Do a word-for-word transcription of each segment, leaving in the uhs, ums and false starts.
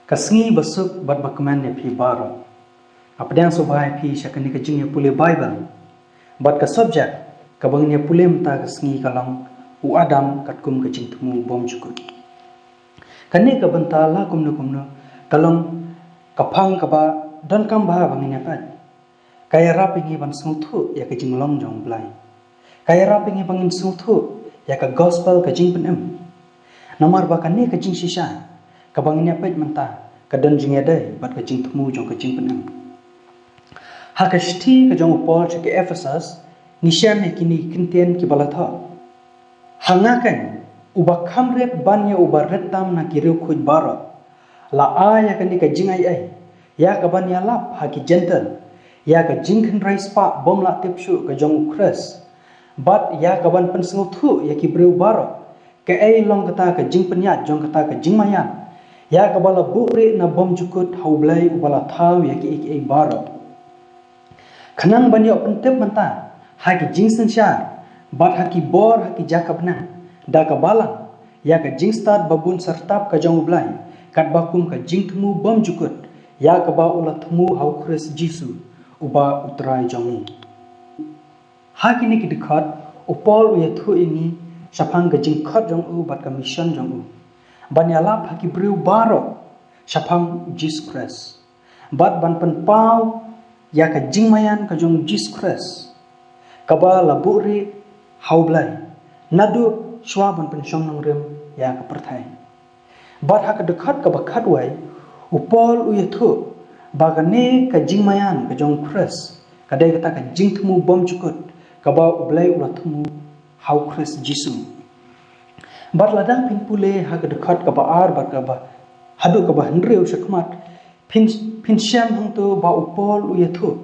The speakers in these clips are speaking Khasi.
Ka sngi basuk bad bakmen ïa phi baroh. Nga pdiang sngewbha ïa phi sha kane ka jingïapule Baibl. Bad ka subject kaba ngin ïapule mynta ka sngi ka long U Adam katkum ka jingthmu bymjukut. Kane ka bynta la kumno kumno ka long ka phang kaba donkam bha ba ngin ïapeit. Ka ïarap ïa ngi ban sngewthuh ïa ka jinglong jong U Blei. Ka ïarap ïa ngi ba ngin sngewthuh ïa ka gospel ka jingpynim. Namar ba kane ka jingshisha kaba ngin ïapeit mynta ka don jingïadei bad ka jingthmu jong ka jingpynim. Ha ka shithi ka jong u Paul sha ki Ephesus ngi shem ïa kine ki kyntien kiba la thoh. Ha nga keiñ, uba kham rit ban ïa uba rit tam na ki riewkhuid baroh, la ai ïa kane ka jingai ei ïa ka ban ïalap ha ki Jentil ïa ka jingkhynrei spah bym lah tip shuh ka jong U Khrist, bad ïa ka ban pynsngewthuh ïa ki briew baroh kaei long kata ka jingpynïaid jong kata ka jingmaïan ïa kaba la buhrieh na bymjukut ha U Blei uba la thaw ïa kiei kiei baroh. Khnang ban ïoh pyntip mynta ha ki jingsynshar bad ha ki bor ha ki jaka bneng da ka balang ïa ka jingstad ba bun syrtap ka jong U Blei, katba kum ka jingthmu bymjukut ïa kaba u la thmu ha U Khrist Jisu uba U Trai jong ngi. Ha kine ki dkhot u Paul u ïathuh ïa ngi shaphang ka jingkhot jong u bad ka mission jong u ban ïalap ha ki briew baroh shaphang U Jisu Khrist bad ban pynpaw ïa ka jingmaïan ka jong U Jisu Khrist kaba la buhrieh ha U Blei naduh shwa ban pynshong nongrim ïa ka pyrthei. Bad ha ka dkhot kaba khatwei u Paul u ïathuh ba kane ka jingmaïan ka jong U Khrist ka dei kata ka jingthmu bymjukut kaba U Blei u la thmu ha U Khrist Jisu. Bad lada phin pule ha ka dkhot kaba ar bad kaba haduh kaba hynriew shakhmat phin, phin shem hangto ba u Paul u ïathuh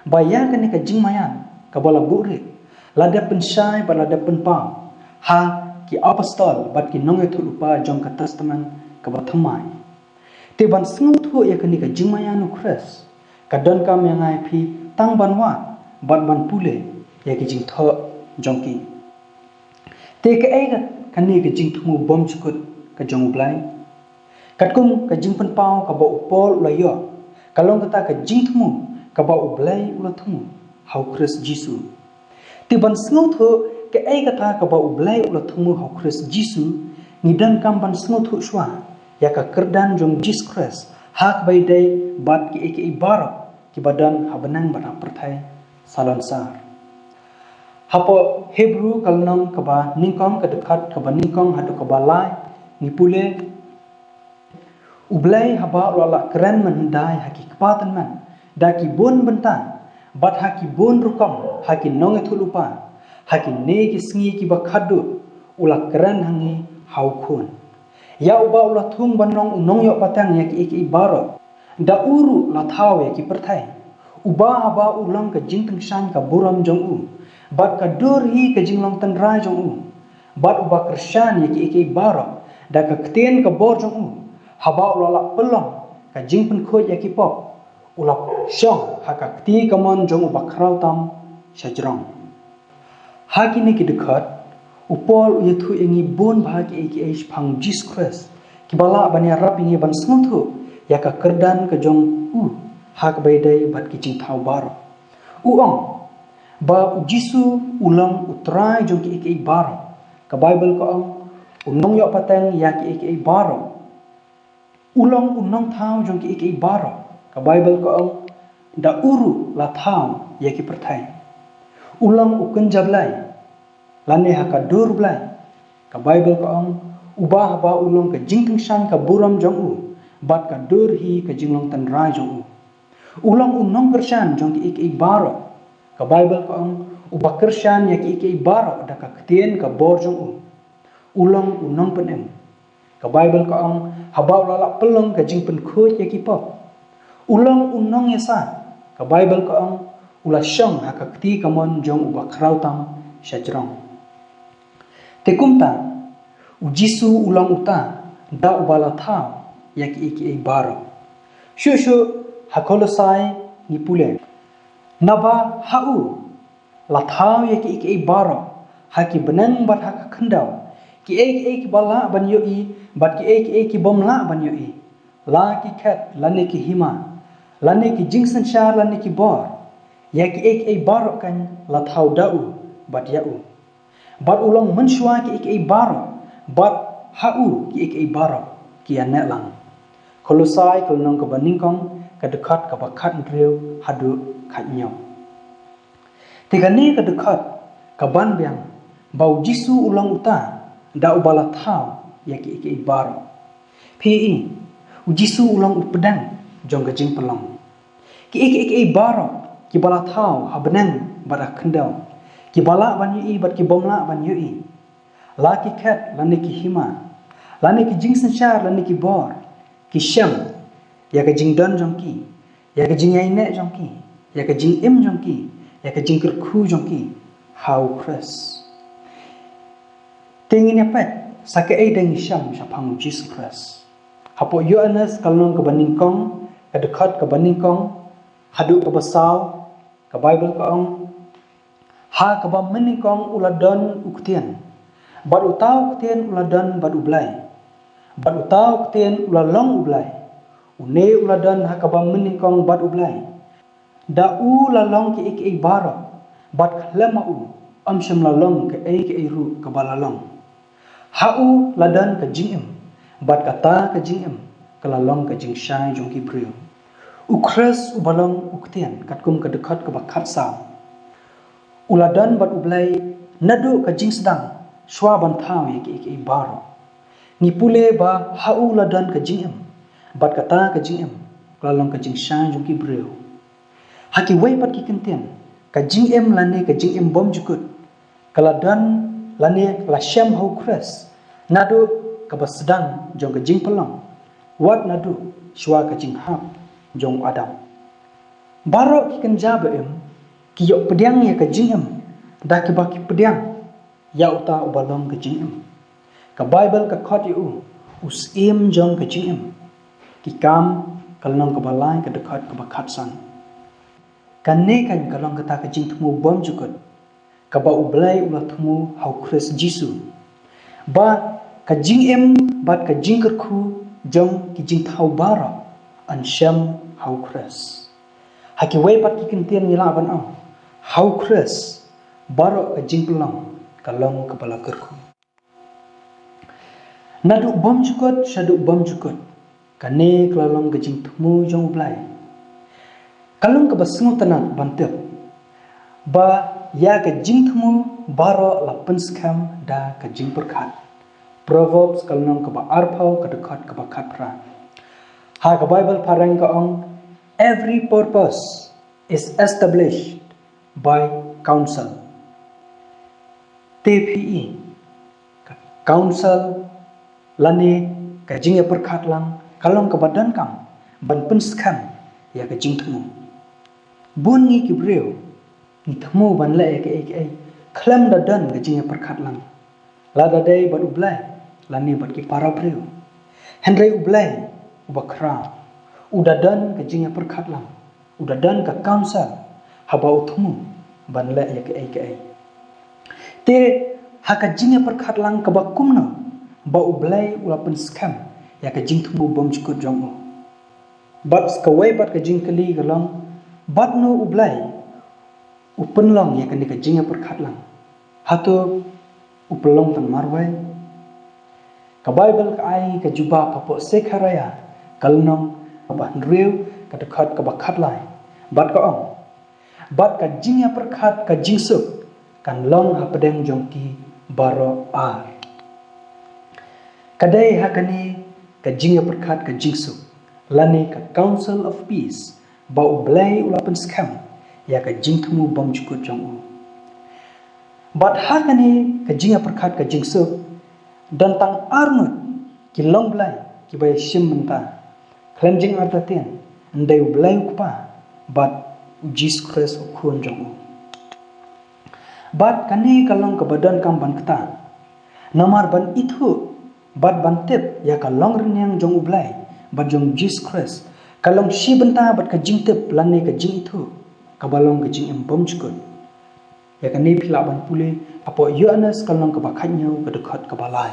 ba ïa kane ka jingmaïan kaba la buhrieh la dep pynshai bad la dep pynpaw ha ki apostol bad ki nongïathuhlypa jong ka Testament kaba thymmai. Te ban sngewthuh ïa kane ka jingmaïan U Khrist ka donkam ïa nga ïa phi tang ban wad bad ban pule ïa ki jingthoh jong ki. Te kaei ka, kane ka jingthmu bymjukut ka jong U Blei? Katkum ka jingpynpaw kaba u Paul u la ïoh, ka long kata ka jingthmu kaba U Blei u la thmu ha U Khrist Jisu. Te ban sngewthuh kaei kata kaba U Blei u la thmu ha U Khrist Jisu, ngi donkam ban sngewthuh shuwa ïa ka kyrdan jong U Jisu Khrist ha kaba ïadei bad kiei kiei baroh kiba don ha bneng bad ha pyrthei salonsar. Hapoh Hebru ka lynnong kaba nyngkong ka dkhot kaba nyngkong haduh kaba lai ngi pule, U Blei haba u la lah kren mynhyndai ha ki kpa tymmen da ki bun bynta bad ha ki bun rukom ha ki nongïathuhlypa, ha kine ki sngi kiba khatduh u la kren ha ngi ha u Khun, ïa uba u la thung ban long u nongïoh pateng ïa kiei kiei baroh. Da u ruh la thaw ïa ki pyrthei, uba haba u long ka jingtyngshaiñ ka burom jong u bad ka dur hi ka jinglong tynrai jong u, bad uba kyrshan ïa kiei kiei baroh da ka ktien ka bor jong u, haba u la lah pynlong ka jingpynkhuid ïa ki pop, u la shong ha ka kti kamon jong uba khraw tam shajrong. Ha kine ki dkhot u Paul u ïathuh ïa ngi bun bha kiei kiei shaphang U Jisu Khrist kiba lah ban ïarap ïa ngi ban sngewthuh ïa ka kyrdan ka jong u ha kaba ïadei bad ki jingthaw baroh. U ong ba U Jisu u long U Trai jong kiei kiei baroh. Ka Baibl ka ong u nongïoh pateng ïa kiei kiei baroh. U long u nongthaw jong kiei kiei baroh. Ka Baibl ka ong da u ruh la thaw ïa ki pyrthei. U long u kynja Blei lane ha ka dur Blei. Ka Baibl ka ong uba haba u long ka jingtyngshaiñ ka burom jong u bad ka dur hi ka jinglong tynrai jong u. U long u nongkyrshan jong kiei kiei baroh. Ka Baibl ka ong uba kyrshan ïa kiei kiei baroh da ka ktien ka bor jong u. U long u nongpynim. Ka Baibl ka ong haba u la lah pynlong ka jingpynkhuid ïa ki pop. U long u nongïasaid. Ka Baibl ka ong u la shong ha ka kti kamon jong uba khraw tam shajrong. Te kumta U Jisu u long uta da uba la thaw ïa kiei kiei baroh. Shuh shuh ha Kolosai ngi pule, naba ha u la thaw ïa kiei kiei baroh ha ki bneng bad ha ka khyndew, kiei kiei kiba lah ban ïohi bad kiei kiei ki bym lah ban ïohi. la ki khet lane ki hima, lane ki jingsynshar lane ki bor, ïa kiei kiei baroh kan la thaw da u bad ïa u. Bad u long mynshuwa kiei kiei baroh, bad ha u kiei kiei baroh ki ïaneh lang. Kolosai ka lynnong kaba nyngkong, ka dkhot kaba khathynriew haduh khathynñiew. Te kane ka dkhot ka ban biang ba u Jisu u long uta da uba la thaw ïa kiei kiei baroh. Phi i, u Jisu u long u pdeng jong ka jingpynlong. Kiei kiei kiei baroh kiba la thaw ha bneng bad ha khyndew, kiba lah ban ïohi bad ki bym lah ban ïohi, la ki khet lane ki hima, lane ki jingsynshar lane ki bor, ki shem ïa ka jingdon jong ki, ïa ka jingïaineh jong ki, ïa ka jingim jong ki, ïa ka jingkyrkhu jong ki ha u Khrist. Te ngin ïa peit sa kaei de ngi shem shaphang u Jisu Khrist. Hapoh Ïoannis ka lynnong kaba nyngkong, ka dkhot kaba nyngkong haduh kaba saw, ka Baibl ka ong, ha kaba mynnyngkong u la don u Ktien, bad uta u Ktien u la don bad u Blei, bad uta u Ktien u la long u Blei. Une u la don ha kaba mynnyngkong bad u Blei. Da u la long kiei kiei baroh, bad khlem ma u ym shym la long kaei kaei ruh kaba la long. Ha u la don ka jingim, bad kata ka jingim ka la long ka jingshai jong ki briew. U Khrist uba long u Ktien, katkum ka dkhot kaba khatsaw, u la don bad u Blei naduh ka jingsdang shuwa ban thaw ïa kiei kiei baroh. Ngi pule ba ha u la don ka jingim, bad kata ka jingim ka la long ka jingshai jong ki briew. Ha kiwei pat ki kyntien, ka jingim lane ka jingim bymjukut ka la don lane la shem ha u Khrist naduh kaba sdang jong ka jingpynlong, wat naduh shuwa ka jinghap jong u Adam. Baroh ki kynja ba im ki ïoh pdiang ïa ka jingim da kiba ki pdiang ïa uta uba long ka jingim. Ka Baibl ka khot ïa u u Syiem jong ka jingim. Ki Kam ka lynnong kaba lai, ka dkhot kaba khatsan. Kane kan ka long kata ka jingthmu bymjukut kaba u Blei u la thmu ha u Khrist Jisu, ba ka jingim bad ka jingkyrkhu jong ki jingthaw baroh yn shem ha u Khrist. Ha kiwei pat ki kyntien ngi lah ban ong, ha u Khrist baroh ka jingpynlong ka long kaba la kyrkhu. Naduh bymjukut shaduh bymjukut, kane ka la long ka jingthmu jong u Blei. Ka long kaba sngewtynnat ban tip ba ïa ka jingthmu baroh la pynskhem da ka jingpyrkhat. Proverbs ka lynnong kaba arphew, ka dkhot kaba khatphra. Ha ka Baibl phareng ka ong, "Every purpose is established by counsel." Te phi i, ka counsel lane ka jingïapyrkhat lang ka long kaba donkam ban pynskhem ïa ka jingthmu. Bun ngi ki briew ngi thmu ban leh ïa kaei kaei khlem da don ka jingïapyrkhat lang, lada dei bad u Blei lane bad ki para briew. Hynrei u Blei uba khraw u da don ka jingïapyrkhat lang, u da don ka counsel haba u thmu ban leh ïa kaei kaei. Te ha ka jingïapyrkhat lang kaba kumno ba u Blei u la pynskhem ïa ka jingthmu bymjukut jong u? Bad sa kawei pat ka jingkylli ka long, bad no u Blei u pynlong ïa kane ka jingïapyrkhat lang? Hato u pynlong tang marwei? Ka Baibl ka ai ka jubab hapoh Sekharaïa ka lynnong kaba hynriew, ka dkhot kaba khatlai, bad ka ong, bad ka jingïapyrkhat ka jingsuk kan long hapdeng jong ki baroh ar. Ka dei ha kane ka jingïapyrkhat ka jingsuk lane ka counsel of peace ba u Blei u la pynskhem ïa ka jingthmu bymjukut jong u. Bad ha kane ka jingïapyrkhat ka jingsuk, don tang ar ngut ki long blei kiba ïashim bynta. Khlem jingartatien, ym dei u Blei u Kpa bad u Jisu Khrist u Khun jong u. Bad kane ka long kaba donkam ban kta, namar ban ithuh bad ban tip ïa ka long rynïeng jong u Blei bad jong u Jisu Khrist ka long shi bynta bad ka jingtip lane ka jingithuh kaba long ka jingim bymjukut. Ïa kane phi lah ban pule hapoh Ïoannis ka lynnong kaba khathynñiew, ka dkhot kaba lai.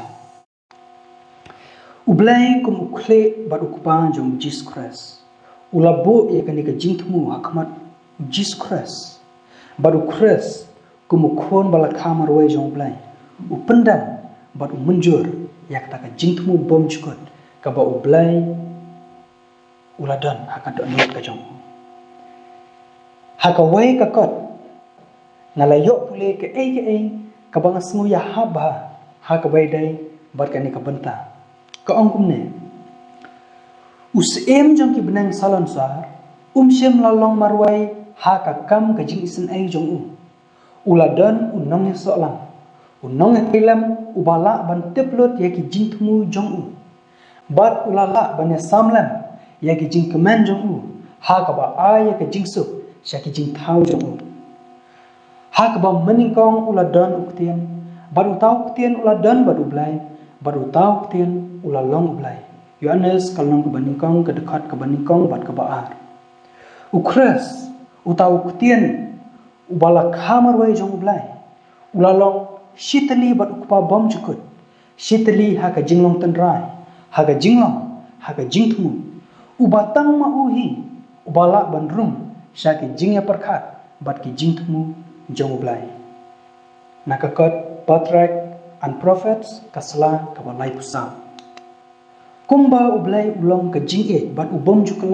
U Blei kum u khlieh bad u kpa jong u Jisu Khrist, u la buh ïa kane ka jingthmu ha khmat u Jisu Khrist. Bad u Khrist kum u khun ba la kha marwei jong u Blei, u pyndem bad u mynjur ïa kata ka jingthmu bymjukut kaba u Blei u la don ha ka dohnud ka jong u. Ha kawei ka kot, nga la ïoh pule kaei kaei kaba nga sngew ïahap bha ha kaba ïadei bad kane ka bynta. Ka ong kumne: U Syiem jong ki bneng salonsar um shym la long marwei ha ka kam ka jingisynei jong u. U la don u nongïasoh lang, u nongïatrei lem uba lah ban tip lut ïa ki jingthmu jong u. Bad u la lah ban ïasam lem ïa ki jingkmen jong u ha kaba ai ïa ka jingsuk sha ki jingthaw jong u. Ha kaba mynnyngkong u la don u Ktien, bad uta u Ktien u la don bad u Blei, bad uta u Ktien u la long u Blei. Ïoannis ka lynnong kaba nyngkong, ka dkhot kaba nyngkong bad kaba ar. U Khrist, uta u Ktien uba la kha marwei jong u Blei, u la long shitylli bad u Kpa bymjukut, shitylli ha ka jinglong tynrai, ha ka jinglong, ha ka jingthmu. Uba tang ma u hi uba lah ban rung sha ki jingïapyrkhat bad ki jingthmu jong u Blei. Na ka kot Patriarchs and Prophets, ka sla kaba laiphew saw. Kumba u Blei u long ka jingïeit bad u bymjukut,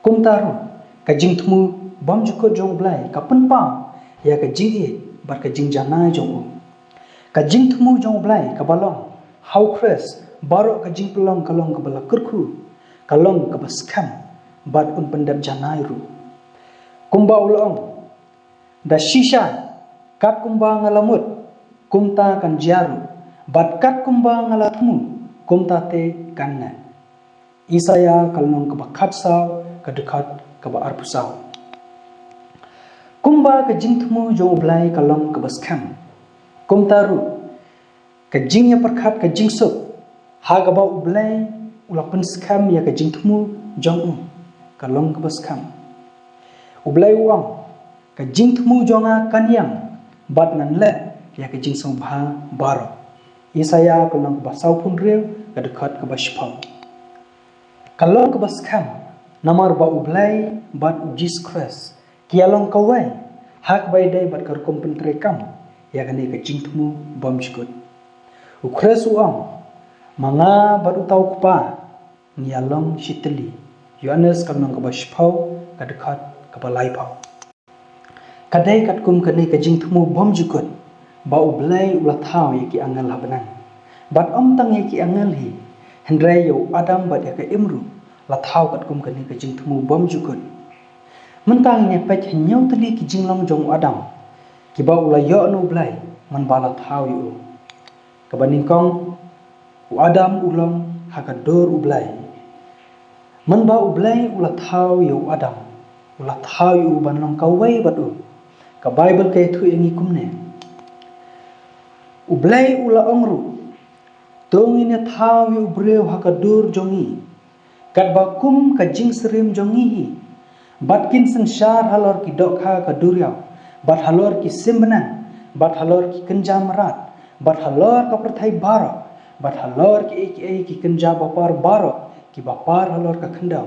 kumta ruh ka jingthmu bymjukut jong u Blei ka pynpaw ïa ka jingïeit bad ka jingjanai jong u. Ka jingthmu jong u Blei kaba long ha u Khrist, baroh ka jingpynlong ka long kaba la kyrkhu, ka long kaba skhem bad un pyndep janai ruh. Kumba u la ong: Da shisha, katkumba nga la mut, kumta kan jia ruh, bad katkumba nga la thmu, kumta te kan neh. Isaïah ka lynnong kaba khatsaw, ka dkhot kaba arphew saw. Kumba ka jingthmu jong u Blei ka long kaba skhem, kumta ruh ka jingïapyrkhat ka jingsuk ha kaba u Blei u la pynskhem ïa ka jingthmu jong u ka long kaba skhem. U Blei u ong: Ka jingthmu jong nga kan ïeng, bad ngan leh ïa ka jingsngewbha baroh. Isaïah ka lynnong kaba sawphew hynriew, ka dkhot kaba shiphew. Ka long kaba skhem namar ba u Blei bad u Jisu Khrist ki ïa long kawei ha kaba ïadei bad ka rukom pyntreikam ïa kane ka jingthmu bymjukut. U Khrist u ong: Ma nga bad uta u Kpa ngi ïa long shitylli. Ïoannis ka lynnong kaba shiphew, ka dkhot kaba laiphew. Ka dei katkum kane ka jingthmu bymjukut ba u Blei u la thaw ïa ki angel ha bneng. Bad ym tang ïa ki angel hi, hynrei ïa u Adam bad ïa ka Im ruh la thaw katkum kane ka jingthmu bymjukut. Mynta ngin ïa peit hynñiew tylli ki jinglong jong u Adam kiba u la ïoh na u Blei mynba la thaw ïa u. Kaba nyngkong, u Adam u long ha ka dur u Blei. Mynba u Blei u la thaw ïa u Adam, u la thaw ïa u ban long kawei bad u. Ka Baibl ka ïathuh ïa ngi kumne: U Blei u la ong ruh: To ngin ïa thaw ïa u briew ha ka dur jong ngi, katba kum ka jingsyriem jong ngi hi. Bad kin synshar halor ki dohkha ka duriaw, bad halor ki sim bneng, bad halor ki kynja mrad, bad halor ka pyrthei baroh, bad halor kiei kiei ki kynja bapar baroh kiba par halor ka khyndew.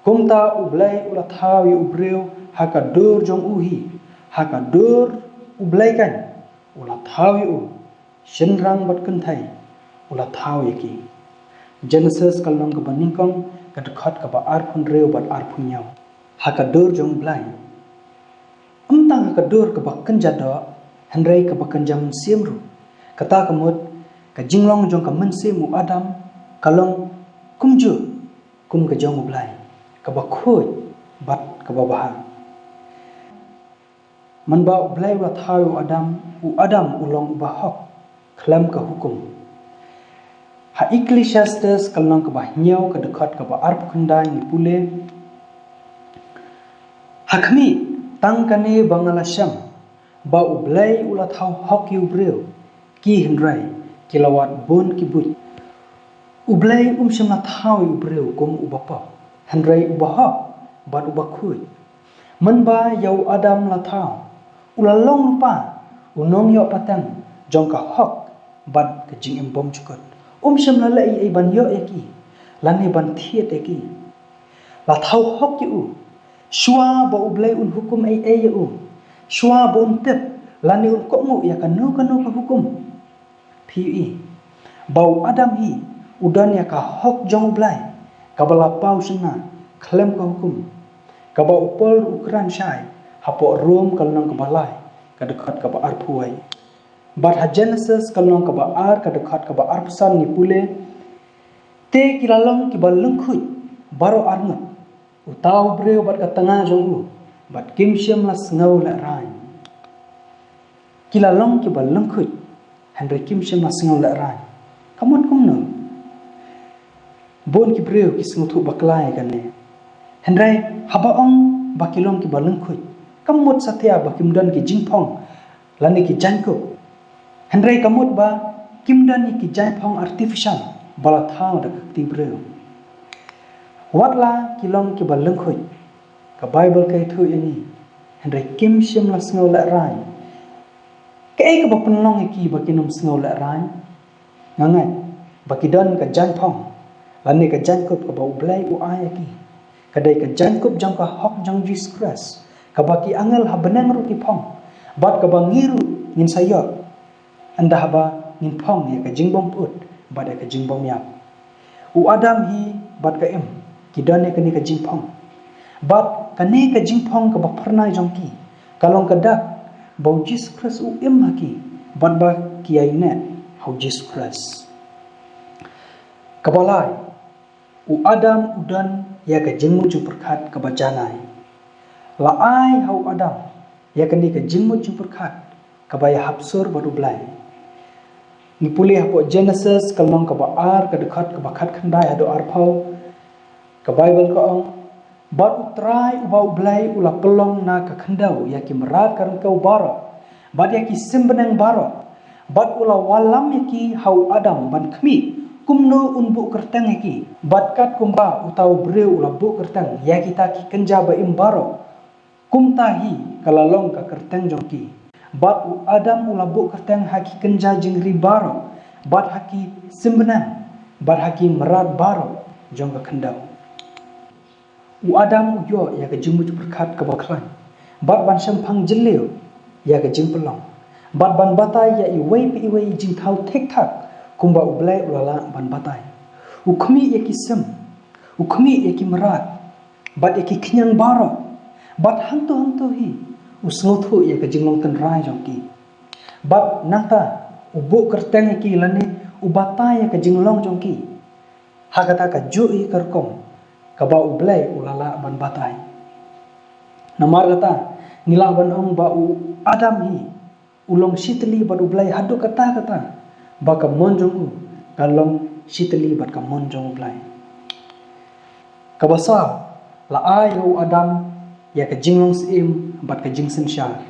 Kumta u Blei u la thaw ïa u briew ha ka dur jong u hi, ha ka dur u Blei kan u la thaw ïa u. Shynrang bad kynthei u la thaw ïa ki. Genesis ka lynnong kaba nyngkong, ka dkhot kaba arphew hynriew bad arphew hynñiew. Ha ka dur jong u Blei. Ym tang ha ka dur kaba kynja doh, hynrei kaba kynja mynsiem ruh. Kata ka mut, ka jinglong jong ka mynsiem u Adam ka long kumjuh kum ka jong u Blei, kaba khuid bad kaba bha. Mynba u Blei u la thaw ïa u Adam, u Adam u long uba hok khlem ka hukum. Ha Ecclesiastes ka lynnong kaba hynñiew, ka dkhot kaba arphew khyndai ngi pule: Ha khmih, tang kane ba nga la shem, ba u Blei u la thaw hok ïa u briew, ki hynrei ki la wad bun ki buit. U Blei um shym la thaw ïa u briew kum uba pop, hynrei uba hok bad uba khuid. Mynba ïa u Adam la thaw, u la long lypa u nongïoh pateng jong ka hok bad ka jingim bymjukut. Um shym la leh ei ei ban ïoh ïa ki, lane ban thied ïa ki. La thaw hok ïa u, shuwa ba U Blei un hukum ei ei ïa u, shuwa ba un tip, lane un kohnguh ïa kano kano ka hukum. Phi ïohi, ba u Adam hi, u don ïa ka hok jong U Blei, kaba la paw shynna, khlem ka hukum. Kaba u Paul u kren shai, hapoh Rom ka lynnong kaba lai, ka dkhot kaba arphew wei. Bad ha Genesis ka lynnong kaba ar, ka dkhot kaba arphew san ngi pule. Te ki la long kiba lyngkhuid, baroh arngut. Uta u briew bad ka tnga jong u, bad kim shym la sngew lehraiñ. Ki la long kiba lyngkhuid, hynrei kim shym la sngew lehraiñ. Ka mut kumno? Bun ki briew ki sngewthuh bakla ïa kane. Hynrei haba ong ba ki long kiba lyngkhuid, ka mut satia ba kim don ki jingphong, lane ki jaiñkup. Hynrei ka mut ba kim don ïa ki jaiñphong artificial, ba la thaw da ka kti briew. Wat la ki long kiba lyngkhuid, ka Baibl ka ïathuh ïa ngi, hynrei kim shym la sngew lehraiñ. Kaei kaba pynlong ïa ki ba kin ym sngew lehraiñ? Nga ngeit ba ki don ka jaiñphong, lane ka jaiñkup kaba U Blei u ai ïa ki. Ka dei ka jaiñkup jong ka hok jong Jisu Khrist, kaba ki angel ha bneng ruh ki phong, bad kaba ngi ruh ngin sa ïoh, ynda haba ngin phong ïa ka jingbymphut bad ïa ka jingbymïap. U Adam hi bad ka Im ki don ïa kane ka jingphong. Bad kane ka jingphong kaba phyrnai jong ki, ka long ka dak ba U Jisu Khrist u im ha ki, bad ba ki ïaineh ha U Jisu Khrist. Kaba lai, u Adam u don ïa ka jingmut jingpyrkhat kaba janai. La ai ha u Adam ïa kane ka jingmut jingpyrkhat kaba ïahap sur bad U Blei. Ngi pule hapoh Genesis ka lynnong kaba ar, ka dkhot kaba khatkhyndai haduh arphew. Ka Baibl ka ong, bad U Trai uba U Blei u la pynlong na ka khyndew ïa ki mrad ka ryngkew baroh, bad ïa ki sim bneng baroh, bad u la wallam ïa ki ha u Adam ban khmih kumno un buh kyrteng ïa ki, bad katkumba uta u briew u la buh kyrteng ïa kita ki kynja ba im baroh, kumta hi ka la long ka kyrteng jong ki. Bad u Adam u la buh kyrteng ha ki kynja jingri baroh, bad ha ki sim bneng, bad ha ki mrad baroh jong ka khyndew. U Adam u ïoh ïa ka jingmut jingpyrkhat kaba khlaiñ, bad ban shemphang jylliew ïa ka jingpynlong, bad ban batai ïa iwei pa iwei i jingthaw thik thak kumba U Blei u la lah ban batai. U khmih ïa ki sim, u khmih ïa ki mrad, bad ïa ki khñiang baroh, bad hangto hangto hi u sngewthuh ïa ka jinglong tynrai jong ki. Bad nangta u buh kyrteng ïa ki, lane u batai ïa ka jinglong jong ki ha kata kajuh hi ka rukom kaba U Blei u la lah ban batai. Namar kata, ngi lah ban ong ba u Adam hi u long shitylli bad U Blei haduh katta katta, ba ka mon jong u ka long shitylli bad ka mon jong U Blei. Kaba saw, la ai ha u Adam ïa ka jinglong syiem bad ka jingsynshar.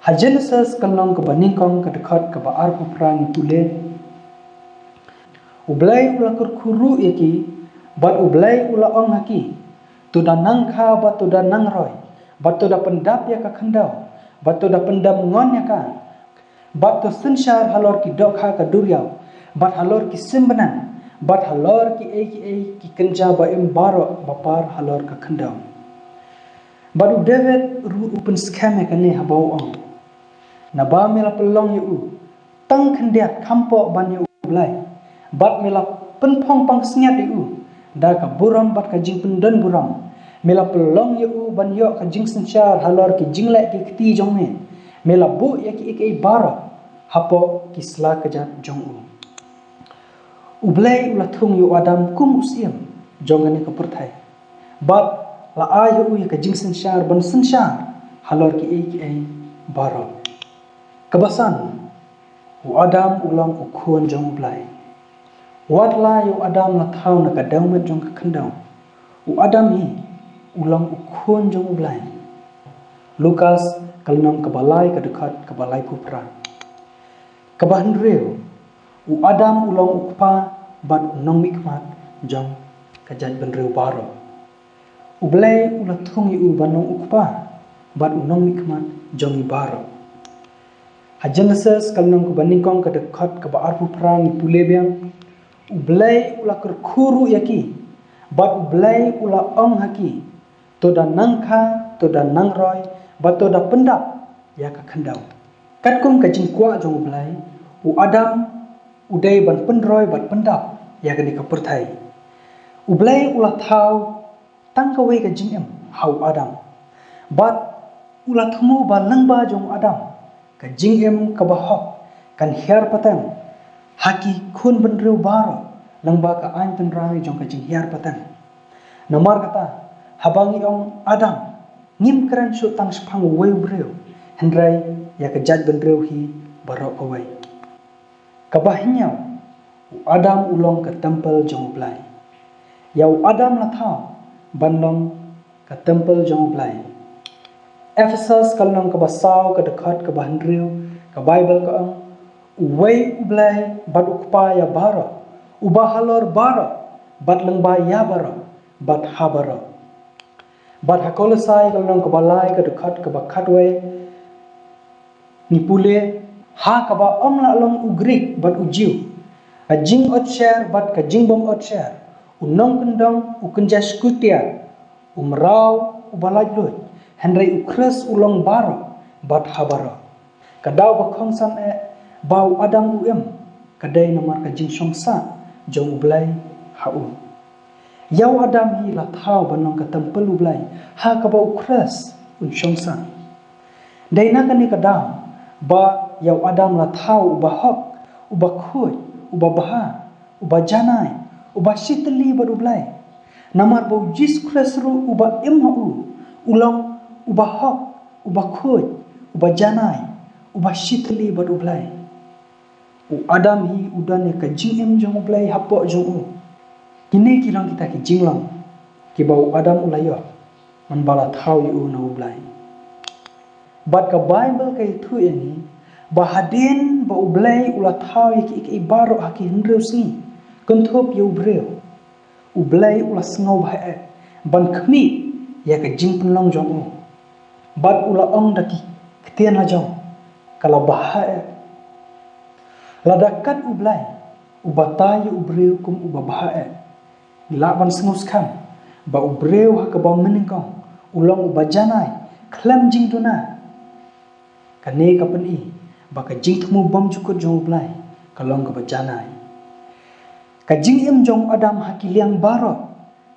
Ha Genesis ka lynnong kaba nyngkong, ka dkhot kaba arphew phra ngi pule, U Blei u la kyrkhu ruh ïa ki, bad U Blei u la ong ha ki, to da nang kha bad to da nang roi, bad to da pyndap ïa ka khyndew, bad to da pyndem ngon ïa ka, bad to synshar halor ki dohkha ka duriaw, bad halor ki sim bneng, bad halor kiei kiei ki kynja ba im baroh ba par halor ka khyndew. Bad u David ruh u pynskhem ïa kane haba u ong, naba me la pynlong ïa u tang khyndiat kham poh ban ïa U Blei, bad me la pynphong pansngiat ïa u da ka burom bad ka jingpyndonburom. Me la pynlong ïa u ban ïoh ka jingsynshar halor ki jingleh ki kti jong me. Me la buh ïa kiei kiei baroh hapoh ki sla kjat jong u. U Blei u la thung ïa u Adam kum u syiem jong kane ka pyrthei, bad la ai ha u ïa ka jingsynshar ban synshar halor kiei kiei baroh. Kaba san, u Adam u long u khun jong U Blei. Wat la ïa u Adam la thaw na ka dewmet jong ka khyndew, u Adam hi u long u khun jong U Blei. Lukas ka lynnong kaba lai, ka dkhot kaba laiphew phra. Kaba hynriew, u Adam u long u kpa bad u nongmihkhmat jong ka jaitbynriew baroh. U Blei u la thung ïa u ban long u kpa bad u nongmihkhmat jong ngi baroh. Ha Genesis ka lynnong kaba nyngkong ka dkhot kaba arphew phra ngi pule biang, U Blei u la kyrkhu ruh ïa ki, bad U Blei u la ong ha ki, to da nang kha, to da nang roi, bad to da pyndap ïa ka khyndew. Katkum ka jingkwah jong U Blei, u Adam u dei ban pynroi bad pyndap ïa kane ka pyrthei. U Blei u la thaw tang kawei ka jingim ha u Adam, bad u la thmu ba lyngba jong u Adam ka jingim kaba hok kan hiar pateng ha ki khun bynriew baroh lyngba ka aiñ tynrai jong ka jinghiar pateng. Namar kata, haba ngi ong Adam, ngim kren shuh tang shaphang uwei u briew, hynrei ïa ka jaitbynriew hi baroh kawei. Kaba hynñiew, u Adam u long ka templ jong U Blei. Ïa u Adam la thaw ban long ka templ jong U Blei. Ephesos ka lynnong kaba saw ka dkhot kaba hynriew, ka Baibl ka ong, uwei U Blei bad U Kpa ïa baroh, uba halor baroh, bad lyngba ïa baroh, bad ha baroh. Bad ha Kolosai ka lynnong kaba lai ka dkhot kaba khatwei, ngi pule, ha kaba ym lah long u Grik bad u Jiw, ka jingotsher bad ka jingbym otsher, u nongkyndong, u kynja shkutiar, u mraw, uba laitluid, hynrei U Khrist u long baroh bad ha baroh. Ka daw ba kongsan eh ba u Adam u im, ka dei namar ka jingshong sah jong U Blei ha u. Ïa u Adam hi la thaw ban long ka templ U Blei, ha kaba U Khrist un shong sah. Dei na kane ka daw ba ïa u Adam la thaw uba hok, uba khuid, uba bha, uba janai, uba shitylli bad U Blei. Namar ba U Jisu Khrist ruh uba im ha u, u long uba hok, uba khuid, uba janai, uba shitylli bad U Blei. U Adam hi u don ïa ka jingim jong U Blei hapoh jong u. Kine ki long kita ki jinglong kiba u Adam u la ïoh mynba la thaw ïa u na U Blei. Bad ka Baibl ka ïathuh ïa ngi ba hadien ba U Blei u la thaw ïa kiei kiei baroh ha ki hynriew sngi kynthup ïa u briew, U Blei u la sngewbha eh ban khmih ïa ka jingpynlong jong u. Bad u la ong da ki ktien la jong, ka la bha eh. Lada kat U Blei u batai ïa u briew kum uba bha eh, ngi lah ban sngewskhem ba u briew ha kaba mynnyngkong u long uba janai khlem jingduna. Kane ka pyni ba ka jingthmu bymjukut jong U Blei ka long kaba janai. Ka jingim jong u Adam ha ki liang baroh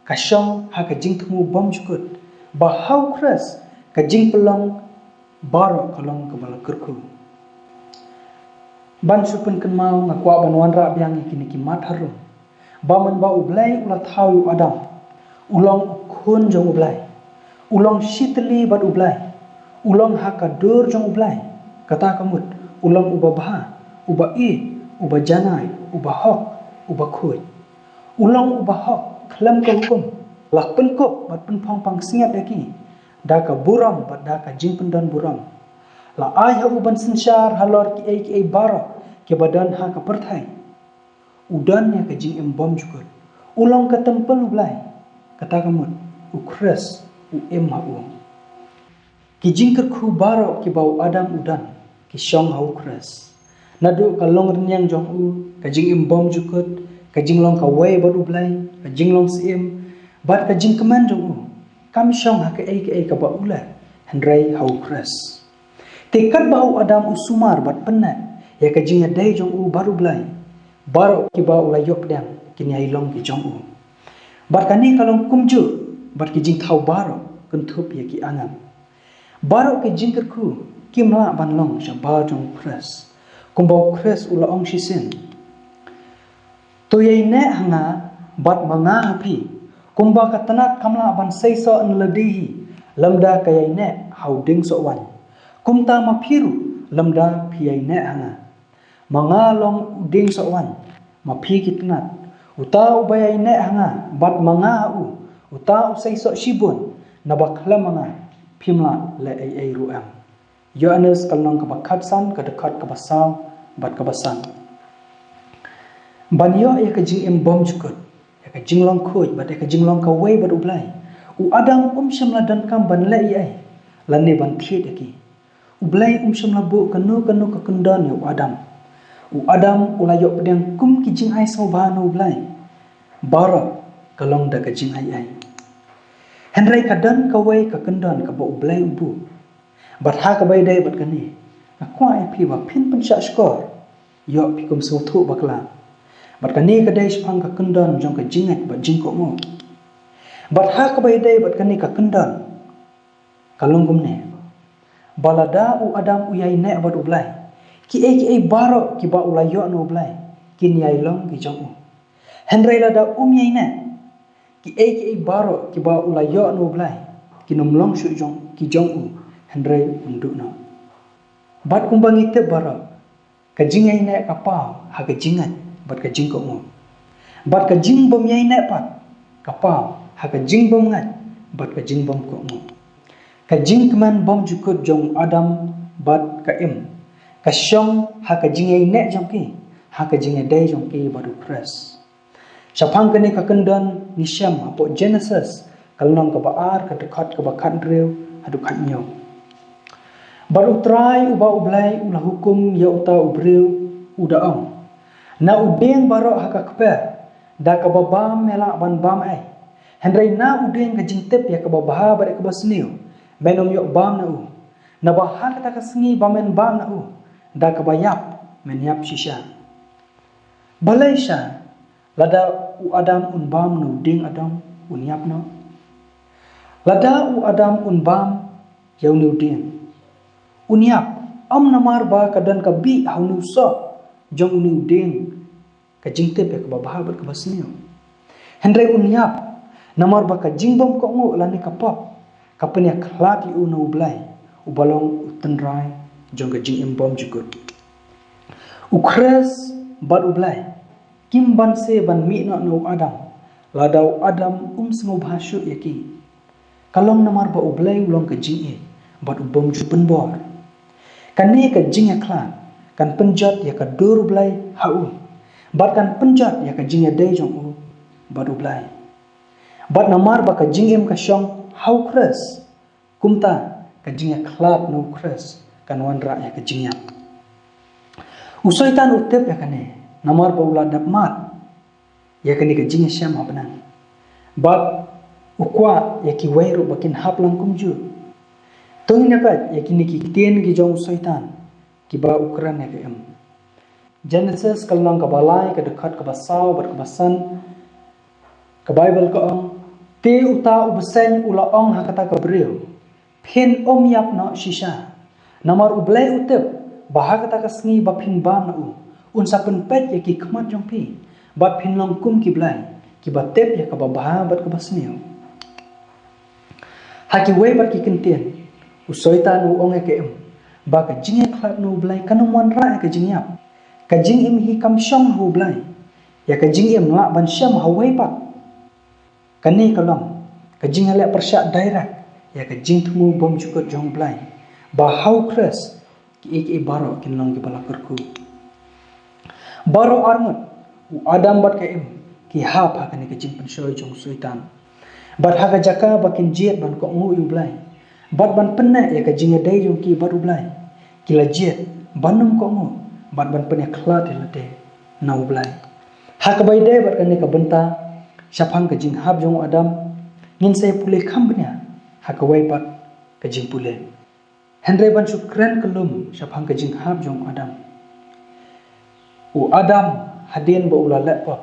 ka shong ha ka jingthmu bymjukut, ba ha U Khrist ka jingpynlong baroh ka long kaba la kyrkhu. Ban shu pynkynmaw, nga kwah ban wanrah biang ïa kine ki mat harum, ba mynba U Blei u la thaw ïa u Adam, u long u khun jong U Blei, u long shitylli bad U Blei, u long ha ka dur jong U Blei. Kata ka mut, u long uba bha, uba ïeit, uba janai, uba hok, uba khuid. U long uba hok khlem ka hukum, la pynkup bad pynphong pansngiat ïa ki da ka burom bad da ka jingpyndon burom. La ai ha u ban synshar halor kiei kiei baroh kiba don ha ka pyrthei. U don ïa ka jingim bymjukut. U long ka templ U Blei. Kata ka mut, U Khrist u im ha u. Ki jingkyrkhu baroh kiba u Adam u don ki shong ha U Khrist. Naduh ka longrynïeng jong u, ka jingim bymjukut, ka jinglong kawei bad U Blei, ka jinglong syiem, bad ka jingkmen jong u, kam shong ha kaei kaei kaba u leh, hynrei ha U Khrist. Te katba u Adam u sumar bad pynneh ïa ka jingïadei jong u bad U Blei, baroh kiba u la ïoh pdiang kin ïai long ki jong u. Bad kane ka long kumjuh bad ki jingthaw baroh kynthup ïa ki angel. Baroh ki jingkyrkhu kim lah ban long shabar jong U Khrist. Kumba U Khrist u la ong shisien, to ïaineh ha nga bad ma nga ha phi. Kumba ka tnat kam lah ban seisoh na lade hi lymda ka ïaineh ha u dieng soh waiñ, kumta ma phi ruh lymda phi ïaineh ha nga. Ma nga long u dieng soh waiñ, ma phi ki tnat. Uta uba ïaineh ha nga bad ma nga ha u, uta u seisoh shibun, naba khlem ma nga phim lah leh ei ei ruh em. Ïoannis ka lynnong kaba khatsan, ka dkhot kaba saw bad kaba san. Ban ïoh ïa ka jingim bymjukut, ïa ka jinglong khuid bad ïa ka jinglong kawei bad U Blei, u Adam um shym la donkam ban leh ei ei lane ban thied ïa ki. U Blei um shym la buh kano kano ka kyndon ïa u Adam. U Adam u la ïoh pdiang kum ki jingai sngewbha na u Blei. Baroh ka long da ka jingai ei. Hynrei ka don kawei ka kyndon kaba u Blei u buh. Bad ha kaba ïadei bad kane, nga kwah ïa phi ba phin pynshah shkor. Ïoh phi kum sngewthuh bakla. Bad kane ka dei shaphang ka kyndon jong ka jingngeit bad jingkohnguh. Bad ha kaba ïadei bad kane ka kyndon, ka long kumne. Ba lada u Adam u ïaineh bad u Blei, kiei kiei baroh kiba u la ïoh na u Blei kin ïai long ki jong u. Hynrei lada um ïaineh, kiei kiei baroh kiba u la ïoh na u Blei kin ym long shuh jong ki jong u, hynrei un duh noh. Bad kumba ngi tip baroh, ka jingïaineh ka paw ha ka jingngeit bad ka jingkohnguh. Bad ka jingbym ïaineh pat ka paw ha ka jingbym ngeit bad ka jingbym kohnguh. Ka jingkmen bymjukut jong u Adam bad ka Im ka shong ha ka jingïaineh jong ki, ha ka jingïadei jong ki bad u Khrist. Shaphang kane ka kyndon ngi shem hapoh Genesis, ka lynnong kaba ar, ka dkhot kaba khathynriew haduh khathynñiew. Bad U Trai uba U Blei u la hukum ïa uta u briew, u da ong, na u dieng baroh ha ka kper, da kaba bam me lah ban bam ei. Hynrei na u dieng ka jingtip ïa kaba bha bad ïa kaba sniew, men ym ïoh bam na u. Naba ha kata ka sngi ba men bam na u, da kaba ïap men ïap shisha. Balei sha, lada u Adam un bam na u dieng adong, un ïap noh? Lada u Adam un bam ïa une u dieng, un ïap, ym namar ba ka don ka bih ha une u soh jong une u dieng, ka jingtip ïa kaba bha bad kaba sniew. Hynrei un ïap namar ba ka jingbymkohnguh lane ka pop ka pynïakhlad ïa u na u Blei, uba long u tynrai jong ka jingim bymjukut. U Khrist bad U Blei kim banse ban mih noh na u Adam lada u Adam um sngewbha shuh ïa ki. Ka long namar ba U Blei u long ka jingïeit bad u bym ju pynbor. Kane ka jingïakhlad kan pynjot ïa ka dur U Blei ha u, bad kan pynjot ïa ka jingïadei jong u bad U Blei. Bad namar ba ka jingim ka shong ha u Khrist, kumta ka jingïakhlad na u Khrist kan wanrah ïa ka jingïap. U Soitan u tip ïa kane namar ba u la dap mad ïa kane ka jingïashem ha bneng. Bad u kwah ïa kiwei ruh ba kin hap lang kumjuh. To ngin ïa peit ïa kine ki ktien ki jong u Soitan kiba u kren ïa ka Im. Genesis ka lynnong kaba lai, ka dkhot kaba saw bad kaba san, ka Baibl ka ong, te uta u bseiñ u la ong ha kata ka briew, phin ym ïap noh shisha. Namar U Blei u tip ba ha kata ka sngi ba phin bam na u, un sa pynpeit ïa ki khmat jong phi, bad phin long kum ki blei, kiba tip ïa kaba bha bad kaba sniew. Ha kiwei pat ki kyntien, u Soitan u ong ïa ka Im ba ka jingïakhlad na U Blei kan ym wanrah ïa ka jingïap. Ka jingim hi kam shong ha U Blei. Ïa ka jingim lah ban shem ha uwei pat. Kane ka long ka jingïaleh pyrshah direct ïa ka jingthmu bymjukut jong U Blei, ba ha u Khrist kiei kiei baroh kin long kiba la kyrkhu. Baroh arngut, u Adam bad ka Im, ki hap ha kane ka jingpynshoi jong u Soitan. Bad ha ka jaka ba kin jied ban kohnguh ïa U Blei, bad ban pynneh ïa ka jingïadei jong ki bad U Blei, ki la jied ban ym kohnguh bad ban pynïakhlad ïa lade na U Blei. Ha kaba ïadei bad kane ka bynta shaphang ka jinghap jong u Adam, ngin sa ïa pule kham bniah ha kawei pat ka jingpule. Hynrei ban shu kren kyllum shaphang ka jinghap jong u Adam. U Adam hadien ba u la leh pop,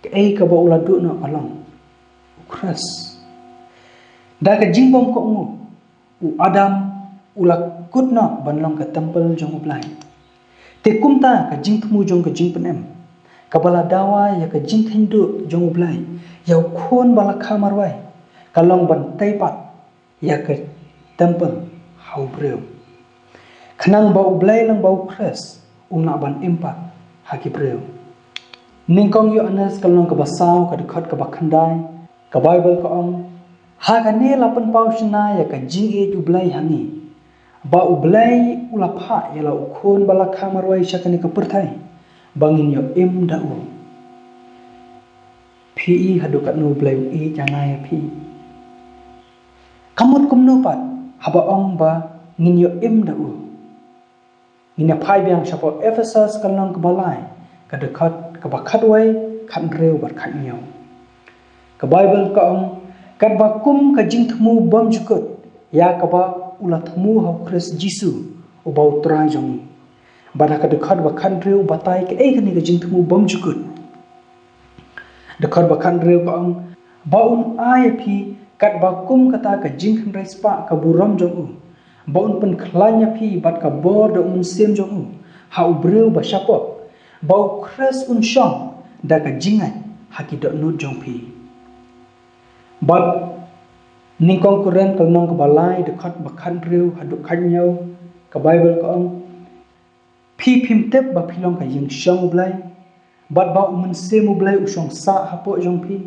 kaei kaba u la duh noh ka long u Khrist. Da ka jingbymkohnguh, u Adam u la kut noh ban long ka templ jong U Blei. Te kumta ka jingthmu jong ka jingpynim, kaba la dawa ïa ka jingtheiñ duh jong U Blei ïa u khun ba la kha marwei, ka long ban tei pat ïa ka templ ha u briew, khnang ba U Blei lyngba u Khrist un lah ban im pat ha ki briew. Nyngkong Ïoannis ka lynnong kaba saw, ka dkhot kaba khyndai, ka Baibl ka ong, ha kane la pynpaw shynna ïa ka jingïeit U Blei ha ngi, ba U Blei u la phah ïa la u khun ba la kha marwei sha kane ka pyrthei, ba ngin ïoh im da u. Phi i haduh katno U Blei u ïeit ïa nga ïa phi. Ka mut kumno pat haba ong ba ngin ïoh im da u? Ngin ïa phai biang shapoh Ephesos ka lynnong kaba lai, ka dkhot kaba khatwei, khathynriew bad khathynñiew. Ka Baibl ka ong, katba kum ka jingthmu bymjukut ïa kaba u la thmu ha u Khrist Jisu uba u Trai jong ngi. Bad ha ka dkhot ba khathynriew u batai kaei kane ka jingthmu bymjukut. Dkhot ba khathynriew ka ong, ba un ai ïa phi katba kum kata ka jingkhynrei spah ka burom jong u, ba un pynkhlaiñ ïa phi bad ka bor da u Mynsiem jong u ha u briew ba shapoh, ba u Khrist un shong da ka jingngeit ha ki dohnud jong phi. Bad Nyngkong Korinth ka lynnong kaba lai, dkhot ba khathynriew haduh khathynñiew, ka Baibl ka ong, phi phim tip ba phi long ka ïing shong U Blei, bad ba u Mynsiem U Blei u shong sah hapoh jong phi?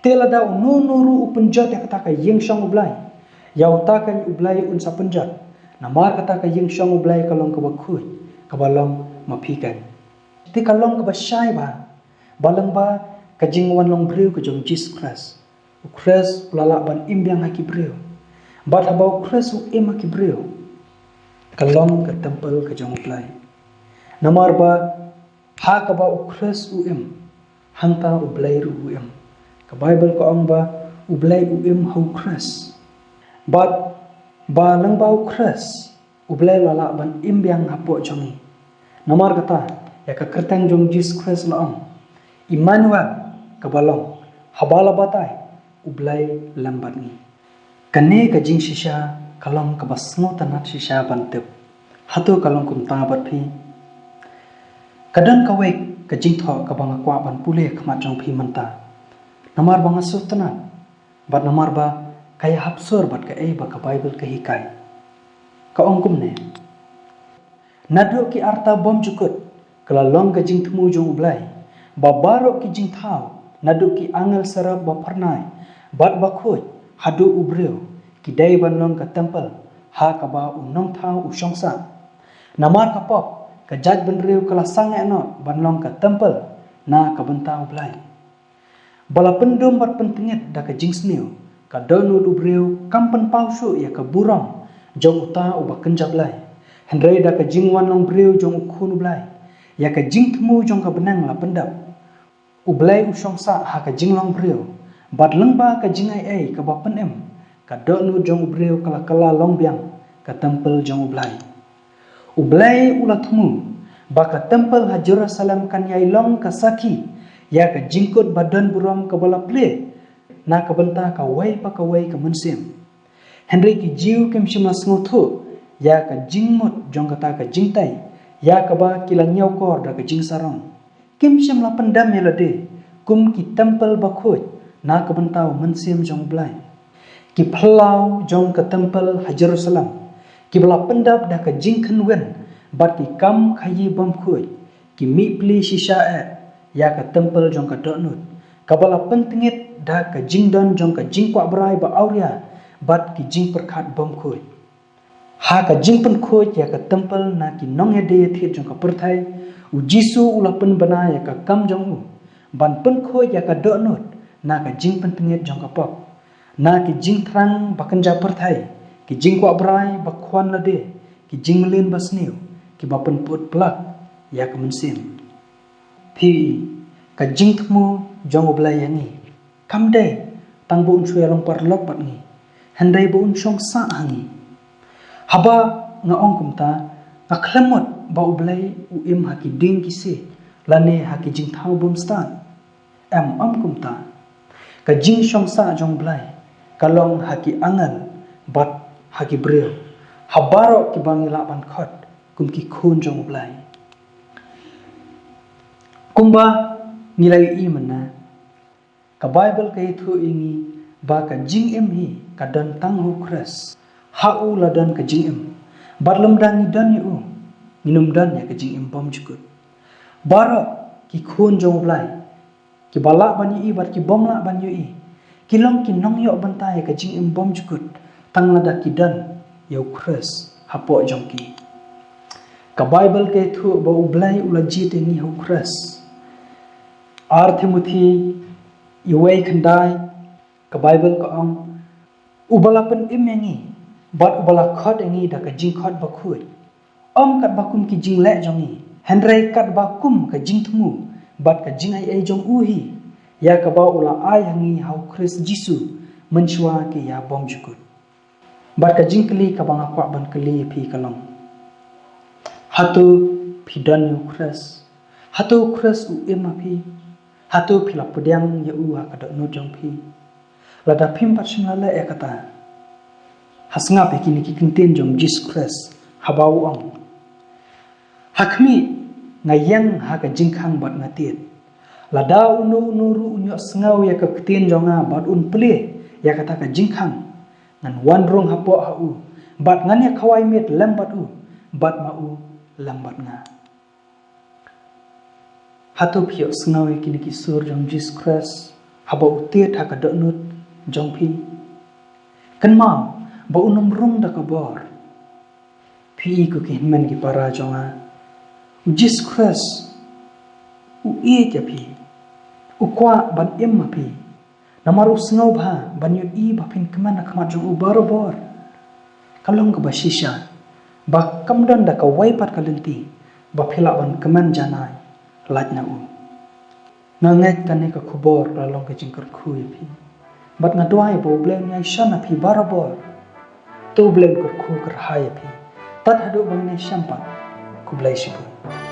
Te lada uno uno ruh u pynjot ïa kata ka ïing shong U Blei, ïa uta keiñ U Blei un sa pynjot. Namar kata ka ïing shong U Blei ka long kaba khuid, kaba long ma phi keiñ. Te ka long kaba shai bha ba lyngba ka jingwan long briew ka jong Jisu Khrist, u Khrist u la lah ban im biang ha ki briew. Bad haba u Khrist u im ha ki briew, ka long ka templ ka jong U Blei. Namar ba ha kaba u Khrist u im, hangta U Blei ruh u im. Ka Baibl ka ong ba U Blei u im ha u Khrist. Bad ba lyngba u Khrist, U Blei u la lah ban im biang hapoh jong ngi. Namar kata, ïa ka kyrteng jong Jisu Khrist la ong, Immanuel, kaba long, haba la batai, U Blei lem bad ngi. Kane ka jingshisha ka long kaba sngewtynnat shisha ban tip. Hato ka long kumta bad phi? Ka don kawei ka jingthoh kaba nga kwah ban pule khmat jong phi mynta. Namar ba nga sngewtynnat, bad namar ba ka ïahap sur bad kaei ba ka Baibl ka hikai. Ka ong kumne. Naduh ki arta bymjukut, ka la long ka jingthmu jong U Blei, ba baroh ki jingthaw, naduh ki angel serap ba phyrnai, bad ba khuid, haduh u briew, ki dei ban long ka templ, ha kaba u nongthaw u shong sah. Namar ka pop, ka jaitbynriew ka la sangeh noh ban long ka templ na ka bynta U Blei. Ba la pyndum bad pyntngit da ka jingsniew, ka dohnud u briew kam pynpaw shuh ïa ka burom jong uta uba kynja blei. Hynrei da ka jingwan long briew jong u Khun U Blei, ïa ka jingthmu jong ka bneng la pyndep. U Blei u shong sah ha ka jinglong briew, bad lyngba ka jingai ei kaba pynim, ka dohnud jong u briew ka la kylla long biang ka templ jong U Blei. U Blei u la thmu ba ka templ ha Jerusalem kan ïai long ka sakhi ïa ka jingkut ba don burom kaba la plie na ka bynta kawei pa kawei ka mynsiem. Hynrei ki Jiw kim shym la sngewthuh ïa ka jingmut jong kata ka jingtei, ïa kaba ki la ñiewkor da ka jingsarong. Kim shym la pyndem ïa lade kum ki templ bakhuid na ka bynta u Mynsiem jong U Blei. Ki phyllaw jong ka templ ha Jerusalem, kiba la pyndap da ka jingkhynwin bad ki kam khaïi bymkhuid, ki mih plie shisha eh ïa ka templ jong ka dohnud, kaba la pyntngit da ka jingdon jong ka jingkwah brai ba awria bad ki jingpyrkhat bymkhuid. Ha ka jingpynkhuid ïa ka templ na ki nongïadei ïathied jong ka pyrthei, u Jisu u la pynbna ïa ka kam jong u ban pynkhuid ïa ka dohnud na ka jingpyntngit jong ka pop, na ki jingthrang ba kynja pyrthei, ki jingkwah brai ba khwan lade, ki jingmlien basniew, kiba pynput plak ïa ka mynsiem. Phi, ka jingthmu jong U Blei ïa ngi kam dei tang ba un shu ïalong paralok bad ngi, hynrei ba un shong sah ha ngi. Haba nga ong kumta, nga khlem mut ba U Blei u im ha ki dieng ki siej lane ha ki jingthaw bymstad. Em, ym kumta. Ka jingshong sah jong U Blei ka long ha ki angel bad ha ki briew, ha baroh kiba ngi lah ban khot kum ki khun jong U Blei. Kumba ngi la ïohi mynne, ka Baibl ka ïathuh ïa ngi ba ka jingim hi ka don tang ha u Khrist. Ha u la don ka jingim. Bad lymda ngi don ïa u, ngin ym don ïa ka jingim bymjukut. Baroh ki khun jong U Blei, kiba lah ban ïohi bad ki bym lah ban ïohi, ki long ki nongïoh bynta ïa ka jingim bymjukut tang lada ki don ïa u Khrist hapoh jong ki. Ka Baibl ka ïathuh ba U Blei u la jied ïa ngi ha u Khrist. Ar Timothi wei khyndai, ka Baibl ka ong, uba la pynim ïa ngi bad uba la khot ïa ngi da ka jingkhot bakhuid, Ym katba kum ki jingleh jong ngi, hynrei katba kum ka jingthmu bad ka jingaiei jong u hi, ïa kaba u la ai ha ngi ha u Khrist Jisu mynshuwa ki ïa bymjukut. Bad ka jingkylli kaba nga kwah ban kylli ïa phi ka long: Hato phi don ïa u Khrist? Hato u Khrist u im ha phi? Hato phi la pdiang ïa u ha ka dohnud jong phi? Lada phim pat shym la leh ïa kata, ha sngap ïa kine ki kyntien jong u Jisu Khrist haba u ong: Ha khmih, nga ïeng ha ka jingkhang bad nga tied. Lada uno uno ruh un ïohsngew ïa ka ktien jong nga bad un plie ïa kata ka jingkhang, ngan wan rung hapoh ha u, bad ngan ïa khawai miet lem bad u, bad ma u lem bad nga. Hato phi ïohsngew ïa kine ki sur jong u Jisu Khrist haba u tied ha ka dohnud jong phi? Kynmaw ba un ym rung da ka bor. Phi i ko ki hynmen ki para jong nga, u Jisu Khrist u ïeit ïa phi. U kwah ban im ma phi. Namar u sngewbha ban ïohi ba phin kmen ha khmat jong u barabor. Ka long kaba shisha ba kam don da kawei pat ka lynti ba phi lah ban kmen janai lait na u. Nga ngeit kane ka khubor ka long ka jingkyrkhu ïa phi. Bad nga duwai ba U Blei un ïai shon na phi barabor. To U Blei un kyrkhu kyrhai ïa phi. Tad haduh ba ngin ïai shem pat. Khublei shibun.